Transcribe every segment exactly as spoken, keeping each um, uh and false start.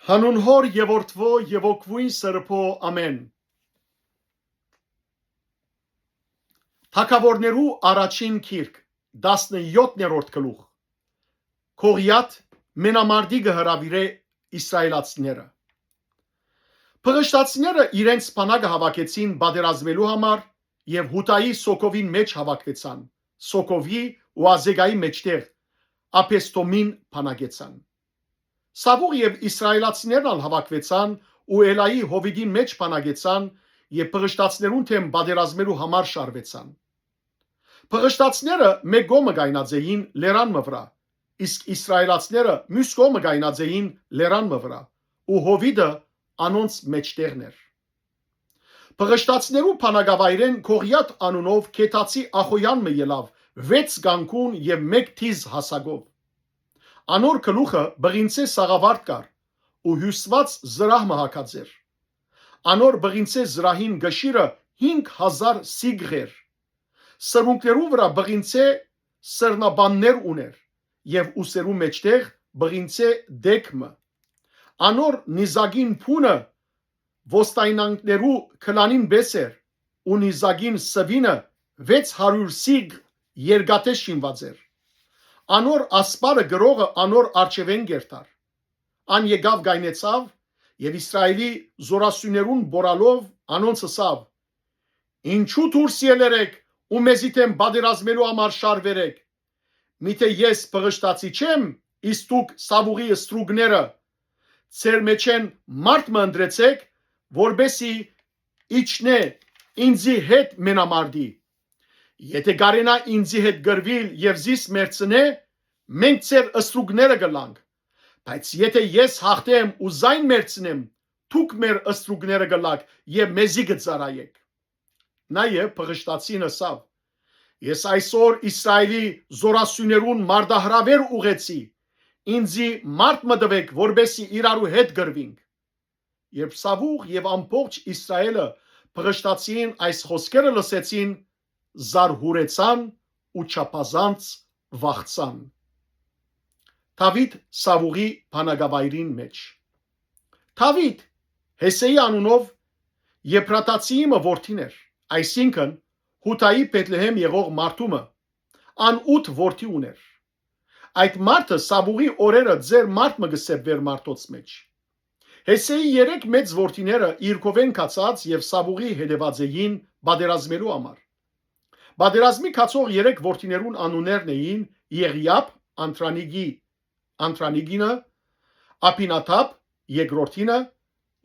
Անուն Հօր եւ Որդւոյ եւ Հոգւոյն Սրբոյ, ամէն։ Թագաւորներու առաջին գիրք, տասնեօթերորդ գլուխ։ Գողիաթ մենամարտի կը հրաւիրէ իսրայելացիները։ Փղշտացիները իրենց բանակը հաւաքեցին պատերազմելու համար եւ Յուդայի Սոկովին մէջ հաւաքուեցան, Սոկովի ու Ազեգայի մէջտեղ Աբեսթոմին բանակեցան։ Սաւուղ եւ իսրայելացիներն ալ հաւաքուեցան ու Էլայի հովիտին մէջ բանակեցան եւ փղշտացիներուն դէմ պատերազմելու համար շարուեցան։ Փղշտացիները մէկ կողմը կայնած էին լերան մը վրայ, իսկ իսրայելացիները միւս կողմը կայնած էին լերան մը վրայ ու հովիտը անոնց մէջտեղն էր։ Փղշտացիներու բանակավայրէն Գողիաթ անունով քեթացի ախոյեան մը ելաւ վեց կանգուն եւ մէկ դիզ հասակով։ Անոր գլուխը բղինցէ սաղավարտ կար ու հիւսուած զրահ մը հագած էր։ Անոր բղինցէ զրահին կշիռը հինգ հազար սիգղ էր։ Սրունքներուն վրայ բղինցէ սրնաբաններ ունէր եւ ուսերու մէջտեղ բղինցէ դէք մը։ Անոր նիզակին փունը ոստայնանքներու քլանին պէս էր ու նիզակին սուինը վեց հարիւր սիգղ երկաթէ շինուած էր։ Անոր ասպարը գրողը անոր առջեւէն կ'երթար։ Ան եկաւ կայնեցաւ եւ Իսրայէլի զօրասիւներուն պորալով անոնց ըսաւ. «Ինչո՞ւ դուրս ելեր էք ու մեզի դէմ պատերազմելու համար շարուեր էք։ Միթէ ես փղշտացի չե՞մ, իսկ դուք Սաւուղի ստրուկները։ Ձեր մէջէն մարդ մը ընտրեցէք, որպէսզի իջնէ ինծի հետ մենամարտի։ Եթէ կարենայ ինծի հետ կռուիլ եւ զիս մեռցնէ, մենք ձեր ստրուկները կ'ըլլանք։ Բայց եթէ ես յաղթեմ ու զայն մեռցնեմ, դուք մեր ստրուկները կ'ըլլաք եւ մեզի կը ծառայէք»։ Նաեւ փղշտացին ըսաւ. «Ես այսօր Իսրայէլի զօրասիւներուն մարտահրաւէր ուղղեցի. ինծի մարդ մը տուէք, որպէսզի իրարու հետ կռուինք»։ Երբ Սաւուղ եւ ամբողջ Իսրայէլը փղշտացիին այս խօսքերը լսեցին, զարհուրեցան ու չափազանց վախցան։ Դաւիթ Սաւուղի բանակավայրին մէջ։ Դաւիթ Հեսեի անունով Եփրաթացիի մը որդին էր, այսինքն՝ Յուդայի Բեթլեհեմ եղող մարդու մը։ Ան ութ որդի ունէր։ Այդ մարդը Սաւուղի օրերը ձեր մարդ մը կը սեպուէր մարդոց մէջ։ Հեսեի երեք մեծ որդիները իր քովէն գացած եւ Սաւուղի հետեւած էին պատերազմելու համար։ Պատերազմի գացող երեք որդիներուն անուններն էին Եղիապ, Անտրանիկի, Անտրանիկինը, Աբինադապ, երկրորդինը,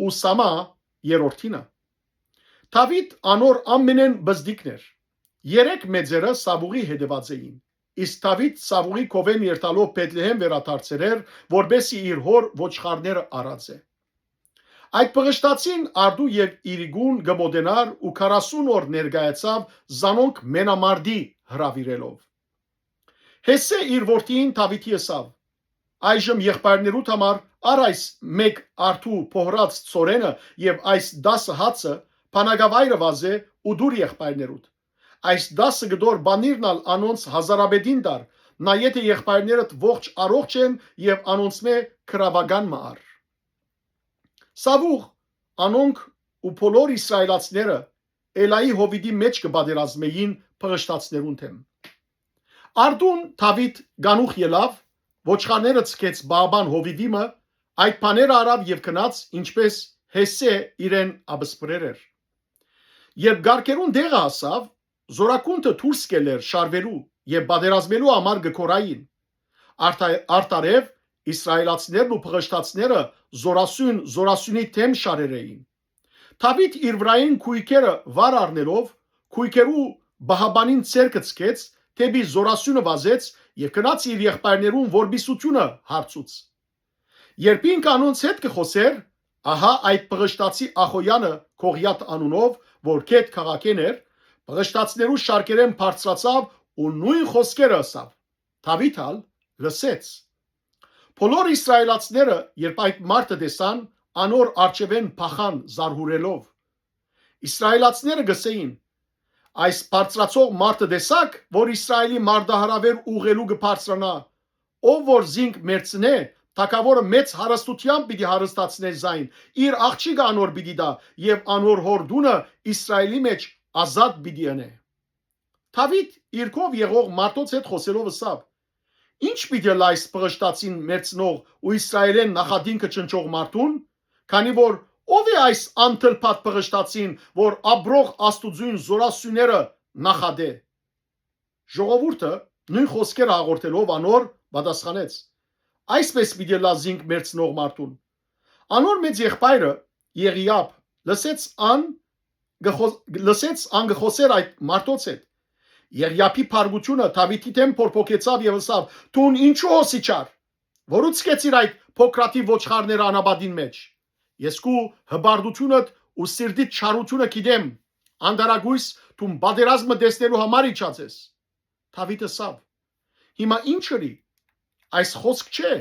ու Սամա, երրորդինը։ Դաւիթ անոր ամենէն բզդիկն էր։ Երեք մեծերը Սաւուղի հետեւած էին, իսկ Դաւիթ Սաւուղի քովէն երթալով Բեթլեհեմ վերադարձեր էր, որպէսզի իր հօր ոչխարները առած է։ Այդ փղշտացին արդու եւ իրիկուն կը մօտենար ու քառասուն օր ներկայացաւ զանոնք մենամարտի հրաւիրելով։ Հեսե իր որդին Դաւիթի ըսաւ. «Այժմ եղբայրներուդ համար առ այս մէկ արդու փոհրած ցորենը եւ այս տասը հացը, բանակավայրը վազէ ու տուր եղբայրներուդ։ Այս տասը կտոր պանիրն ալ անոնց հազարապետին տար, նայ եթէ եղբայրներդ ողջ առողջ են, եւ անոնցմէ գրաւական մը առ»։ Սաւուղ, անոնք ու բոլոր իսրայելացիները Էլայի հովիտի մէջ կը պատերազմէին փղշտացիներուն դէմ։ Արդուն Դաւիթ կանուխ ելաւ, ոչխարները ձգեց Բաաբան հովիտի մը, այդ բաները առաւ եւ գնաց, ինչպէս Հեսե իրեն աբսպրեր էր։ Երբ կառքերուն տեղը հասաւ, զորակունդը դուրս կ'ելլեր շարուելու եւ պատերազմելու համար կը գոռային։ Արդա-, արդարեւ, իսրայելացիներն ու փղշտացիները զորասուն, զորասունի դէմ շարեր էին։ Դաւիթ իր վրայէն գոյքերը վար առնելով, գոյքերու բահապանին ձեռքը ձգեց, դէպի զորասունը վազեց եւ գնաց իր եղբայրներուն որպիսութիւնը հարցուց։ Երբ ինք անոնց հետ կը խօսէր, ահա այդ փղշտացի ախոյանը Գողիաթ անունով, որ Գեթ քաղաքէն էր, փղշտացիներու շարքերէն բարձրացաւ ու նոյն խօսքերը ըսաւ. Դաւիթ ալ լսեց։ Բոլոր իսրայելացիները, երբ այդ մարդը տեսան, անոր առջեւէն փախան զարհուրելով։ Իսրայելացիները կ'ըսէին. «Այս բարձրացող մարդը տեսա՞ք, որ Իսրայէլի մարտահրաւէր ուղղելու կը բարձրանայ, ով որ զինք մեռցնէ, թագաւորը մեծ հարստութեամբ պիտի հարստացնէ զայն, իր աղջիկը անոր պիտի տայ եւ անոր հօր տունը Իսրայէլի մէջ ազատ պիտի ընէ։ Դաւիթ իր քով եղող մարդոց հետ խօսելով ըսաւ. «Ի՞նչ պիտի ըլլայ այս պղշտացին մեռցնող ու Իսրայէլէն նախատինքը չնչող մարդուն, քանի որ ո՞վ է այս անթլփատ պղշտացին, որ ապրող Աստուծոյն զօրասոյները նախատէ»։ Ժողովուրդը նոյն խօսքերը հաղորդելով անոր պատասխանեց. «Այսպէս պիտի ըլլայ զինք մեռցնող մարդուն»։ Անոր մեծ եղբայրը՝ Եղիապ, լսեց ան գը խօ-, լսեց ան գը խօսէր այդ մարդոց հետ։ Եղիապի փառկութիւնը Դաւիթի դէմ փորփոքեցաւ եւ ըսաւ. «Դուն ինչու հոսի չար, որ ուցկեցիր այդ փոքրաթիւ ոչխարները անապատին մէջ։ Ես քու հպարտութիւնդ ու սիրտիդ չարութիւնը գիտեմ, անտարակոյս դուն պատերազմը տեսնելու համար իջած ես»։ Դաւիթ ըսաւ. «Հիմա ի՞նչ ըրի, այս խօսք չէ»։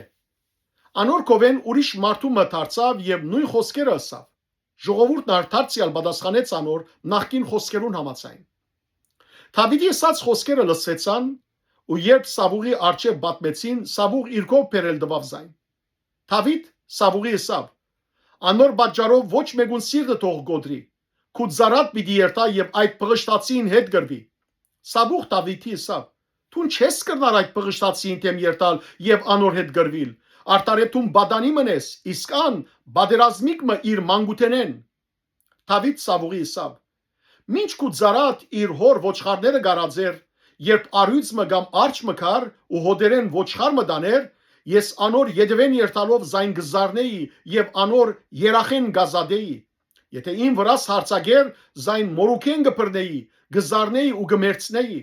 Անոր քովէն ուրիշ մարդու մը դարձաւ եւ նոյն խօսքերը ըսաւ։ Ժողովուրդն արդարցեալ պատասխանեց անոր նախկին խօսքերուն համաձայն։ Դաւիթի ըսած խօսքերը լսուեցան, ու երբ Սաւուղի առջեւ պատմեցին, Սաւուղ իր քով բերել տուաւ զայն։ Դաւիթ Սաւուղի ըսաւ. «Անոր պատճառով ոչ մէկուն սիրտը թող կոտրի, քու ծառադ պիտի երթայ եւ այդ պղշտացին հետ կռուի»։ Սաւուղ Դաւիթի ըսաւ. «Դուն չես կրնար այդ պղշտացին դէմ երթալ եւ անոր հետ կռուիլ, արդարեւ դուն պատանի մըն ես, իսկ ան պատերազմիկ մը իր մանկութենէն»։ Դաւիթ Սաւուղի ըսաւ. «Մինչ քու ծառադ իր հօր ոչխարները կարած էր, երբ առիւծ մը կամ արճ մը գար ու հոտերէն ոչխար մը տաներ, ես անոր ետեւէն երթալով զայն կը զարնէի եւ անոր երախէն կ'ազատէի։ Եթէ իմ վրաս յարձակէր, զայն մորուքէն կը բռնէի, կը զարնէի ու կը մեռցնէի։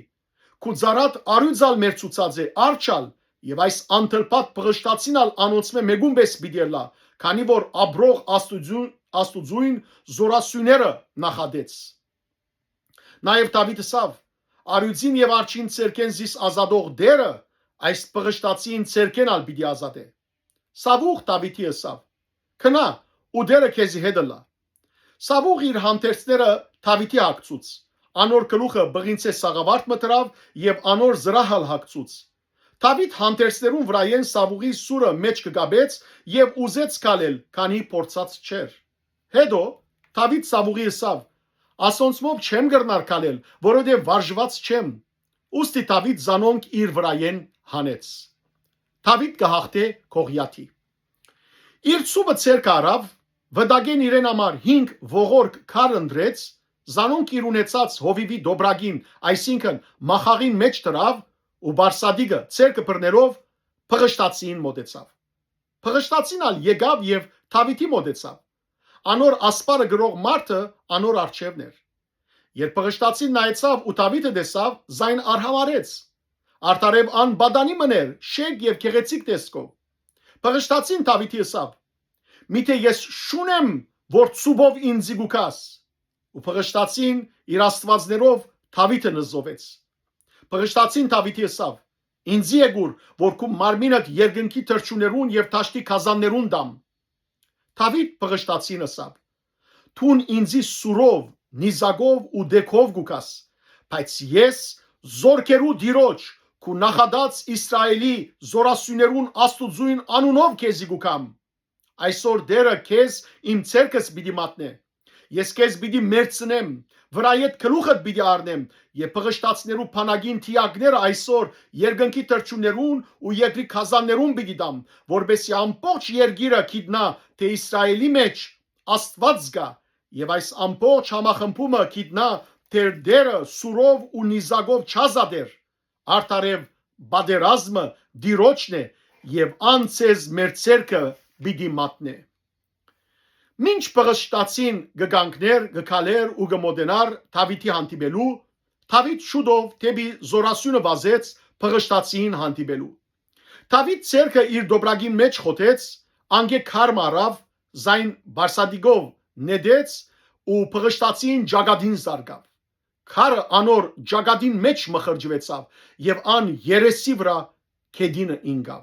Քու ծառադ առիւծ ալ մեռցուցած է, արճ ալ, եւ այս անթլփատ պղշտացին ալ անոնցմէ մէկուն պէս պիտի ըլլայ, քանի որ ապրող Աստուծոյն, Աստուծոյն զօրասոյները նախատեց»։ Նաեւ Դաւիթ ըսաւ. «Առիւծին եւ արջին ձեռքէն զիս ազատող Տէրը այս պղշտացին ձեռքէն ալ պիտի ազատէ»։ Սաւուղ Դաւիթի ըսաւ. «Գնա, ու Տէրը քեզի հետ ըլլայ»։ Սաւուղ իր հանդերձները Դաւիթի հագցուց, անոր գլուխը բղինցէ սաղաւարդ մը դրաւ եւ անոր զրահ ալ հագցուց։ Դաւիթ հանդերձներուն վրայէն Սաւուղի սուրը մէջ կը կապեց եւ ուզեց քալել, քանի փորձած չէր։ Հետո Դաւիթ Սաւուղի ըսաւ. «Ասոնցմով չեմ կրնար քալել, որովհետեւ վարժուած չեմ»։ Ուստի Դաւիթ զանոնք իր վրայէն հանեց։ Դաւիթ կը հաղթէ Գողիաթի։ Իր ցուպը ձեռքը առաւ, վտակէն իրեն համար հինգ ողորկ քար ընտրեց, զանոնք իր ունեցած հովիւի տոպրակին, այսինքն՝ մախաղին մէջ դրաւ ու Բարսատիկը ձեռքը բռնելով՝ պղշտացիին մօտեցաւ։ Պղշտացին ալ եկաւ եւ Դաւիթի մօտեցաւ։ Անոր ասպարը կրող մարդը անոր առջեւն էր։ Երբ պղշտացին նայեցաւ ու Դաւիթը տեսաւ, զայն արհամարեց։ Արդարեւ ան պատանի մըն էր, շեկ եւ գեղեցիկ տեսքով։ Պղշտացին Դաւիթի ըսաւ. «Միթէ ես շուն եմ, որ ցուպով ինծի կու գաս»։ Ու պղշտացին իր աստուածներով Դաւիթը նզովեց։ Պղշտացին Դաւիթի ըսաւ. «Ինծի եկուր, որ քու մարմինդ երկնքի թռչուններուն եւ դաշտի գազաններուն տամ»։ Դաւիթ պղշտացին ըսաւ. «Դուն ինծի սուրով, նիզակով ու դեգով կու գաս, բայց ես զորքերու Տիրոջ, քու նախատած Իսրայէլի զօրասոյներուն Աստուծոյն անունով քեզի կու գամ։ Այսօր Տէրը քեզ իմ ձեռքս պիտի մատնէ։ Ես քեզ պիտի մեռցնեմ, վրայէդ գլուխդ պիտի առնեմ եւ պղշտացներու բանակին դիակները այսօր երկնքի թռչուններուն ու երկրի գազաններուն պիտի տամ, որպէսզի ամբողջ երկիրը գիտնայ թէ Իսրայէլի մէջ Աստուած կայ եւ այս ամբողջ համախմբումը գիտնայ թէ Տէրը սուրով ու նիզակով չազատեր, արդարեւ պատերազմը Տիրոջն է եւ ան ձեզ մեր ձեռքը պիտի մատնէ»։ Մինչ պղշտացին կը կանգներ, կը քալէր ու կը մօտենար Դաւիթի հանդիպելու, Դաւիթ շուտով դէպի զօրասիւնը վազեց պղշտացին հանդիպելու։ Դաւիթ ձեռքը իր տոպրակին մէջ խոթեց, անկէ քար մը առաւ, զայն Բարսատիկով նետեց ու պղշտացին ճակատին զարկաւ։ Քարը անոր ճակատին մէջ մխրճուեցաւ եւ ան երեսի վրայ գետինը ինկաւ։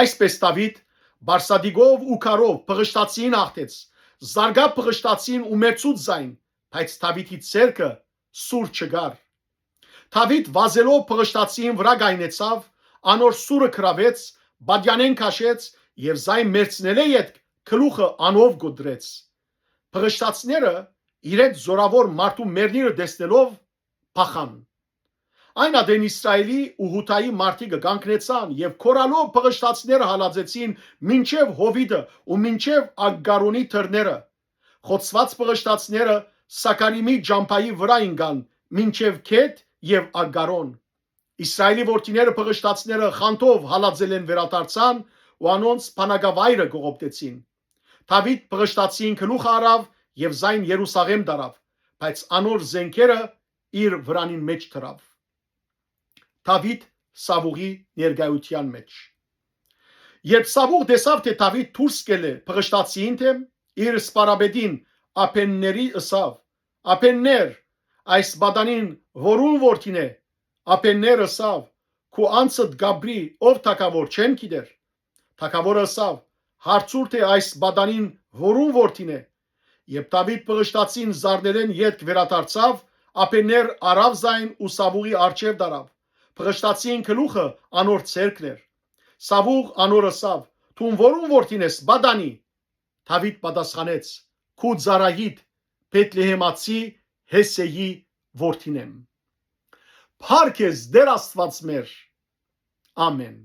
Այսպէս Դաւիթ Բարսատիկով ու քարով պղշտացին հաղթեց, զարկաւ պղշտացին ու մերցուց զայն, բայց Դաւիթի ձեռքը սուր չկար։ Դաւիթ վազելով պղշտացին վրայ կայնեցաւ, անոր սուրը գրաւեց, բատյանէն քաշեց եւ զայն մեռցնելէ ետք գլուխը անով կոտրեց։ Փղշտացիները իրենց զորաւոր մարդու մեռնիլը տեսնելով փախան։ Այն ատեն Իսրայէլի ու Յուդայի մարդիկը կանգնեցան եւ քորալով փղշտացիները հալածեցին մինչեւ Յովիտը ու մինչեւ Ագգարոնի դռները։ Խոցուած փղշտացիները Սակարիմի ճամբայի վրայ ինկան մինչեւ Քեթ եւ Ագգարոն։ Իսրայէլի որդիները փղշտացիները խանդով հալածելէն վերադարձան ու անոնց բնակավայրը կողոպտեցին։ Դաւիթ փղշտացիին գլուխը առաւ եւ զայն Երուսաղէմ տարաւ, բայց անոր զէնքերը իր վրանին մէջ դրաւ։ Դաւիթ Սաւուղի ներկայութեան մէջ։ Երբ Սաւուղ տեսաւ, թէ Դաւիթ դուրս կ'ելլէ փղշտացիին դէմ, իր սպարապետին Աբենների ըսաւ. «Աբեններ, այս պատանին որուն որդին է»։ Աբեններ ըսաւ. «Քու անձդ կապրի, ով թագաւոր չեմ գիտեր»։ Թագաւորը ըսաւ. «Հարցուր թէ այս պատանին որուն որդին է»։ Երբ Դաւիթ փղշտացին զարնելէն ետք վերադարձաւ, Աբեններ առաւ զայն ու Սաւուղի առջեւ տարաւ։ Փղշտացին գլուխը անոր ձեռքն էր։ Սաւուղ անոր ըսաւ. «Դուն որուն որդին ես, պատանի»։ Դաւիթ պատասխանեց. «Քու ծառայիդ Բեթլեհեմացի Յեսեի որդին եմ»։ Փառք ես, Տէր Աստուած մեր։ Ամեն։